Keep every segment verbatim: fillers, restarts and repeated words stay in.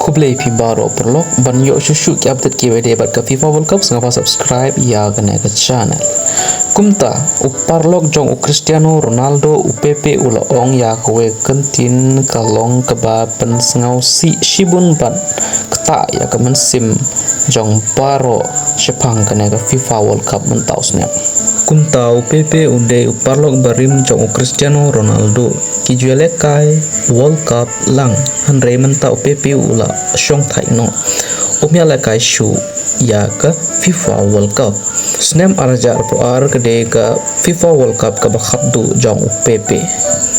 Khublei phi baroh paralok, ban ïoh shuh shuh ki update kiba ïadei bad ka FIFA World Cup, sngewbha subscribe ïa kane ka channel. Kumta, u paralok jong u Cristiano Ronaldo, u Pepe, u la ong ïa kawei ka kyntien ka long kaba pynsngewsih shibun bad ktah ïa ka mynsiem jong baroh shaphang kane ka FIFA World Cup mynta u snem. Kumta u Pepe u dei u paralok barim jong u Cristiano Ronaldo. Ki ju ïalehkai World Cup lang, hynrei mynta u Pepe u la shong thait noh. Um ïalehkai shuh ïa ka FIFA World Cup. Snem ar hajar arphew ar ka dei ka FIFA World Cup kaba khatduh jong u Pepe.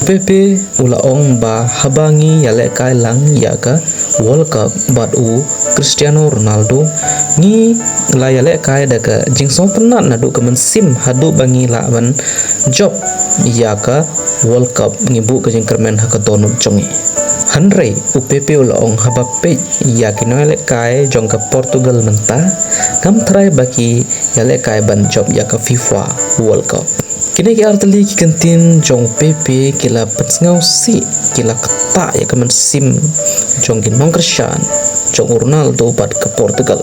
Pepe u la ong ba haba ngi ïalehkai lang ïa ka World Cup bad u Cristiano Ronaldo, ngi la ïalehkai da ka jingsngewtynnat naduh ka mynsiem haduh ba ngi lah ban jop ïa ka World Cup, ngi buh ka jingkyrmen ha ka dohnud jong ngi. Hynrei u Pepe u la ong haba peit ïa ki nongïalehkai jong ka Portugal mynta, ngam tharai ba ki ïalehkai ban jop ïa ka FIFA World Cup. Kine ki artylli ki kyntien jong u Pepe ki la pynsngewsih, ki la ktah ïa ka mynsiem jong ki nongkyrshan jong u Ronaldo bad ka Portugal.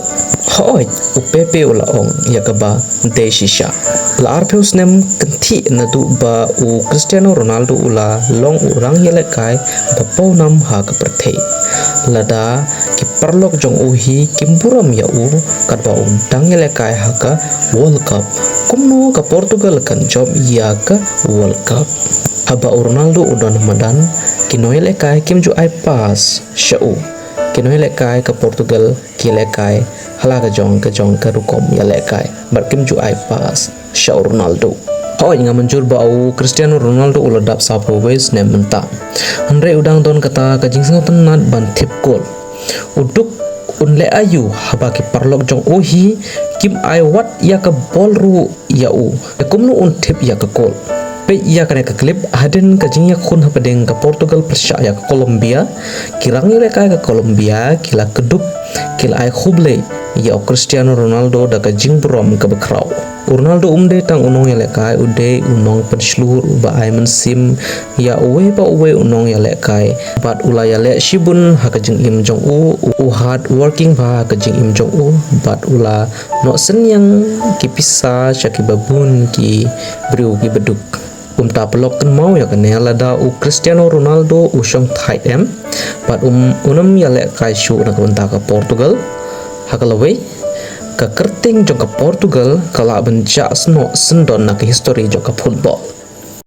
Hooid, u Pepe u la ong ïa kaba dei shisha. La arphew snem kynthih naduh ba u Cristiano Ronaldo u la long u rangïalehkai ba pawnam ha ka pyrthei. Lada ki paralok jong u hi kim burom ïa u katba u dang ïalehkai ha ka World Cup, kumno ka Portugal kan jop ïa ka World Cup? Haba u Ronaldo u don ha madan, ki nongïalehkai kim ju ai pass sha u. Ki nongïalehkai ka Portugal ki ïalehkai ha la ka jong ka jong ka rukom ïalehkai bad kim ju ai pass sha u Ronaldo. Hooid, nga mynjur ba u Cristiano Ronaldo u la dap sawphew wei snem mynta, hynrei u dang don kata ka jingsngewtynnat ban thep kol. U duk un leh aïu haba ki paralok jong u hi kim ai wat ïa ka bol ruh ïa u, ïa kumno un thep ïa ka kol? Peit ïa kane ka clip. Hadien ka jingïakhun hapdeng ka Portugal pyrshah ïa ka Colombia, ki rangïalehkai ka Colombia ki la kdup, ki la ai khublei ïa u Cristiano Ronaldo da ka jingburom kaba khraw. U Ronaldo um dei tang u nongïalehkai, u dei u nongpynshlur uba ai mynsiem ïa uwei pa uwei u nongïalehkai bad u la ïaleh shibun ha ka jingim jong u. U hard working bha ha ka jingim jong u bad u la noh synñiang ki pisa sha kiba bun ki briew kiba duk. Kumta paralok, kynmaw ïa kane, lada u Cristiano Ronaldo u shong thait em bad um, um ïalehkai shuh na ka bynta ka Portugal, ha ka lawei, ka kyrteng jong ka Portugal ka lah ban jah snoh syndon na ka history jong ka football.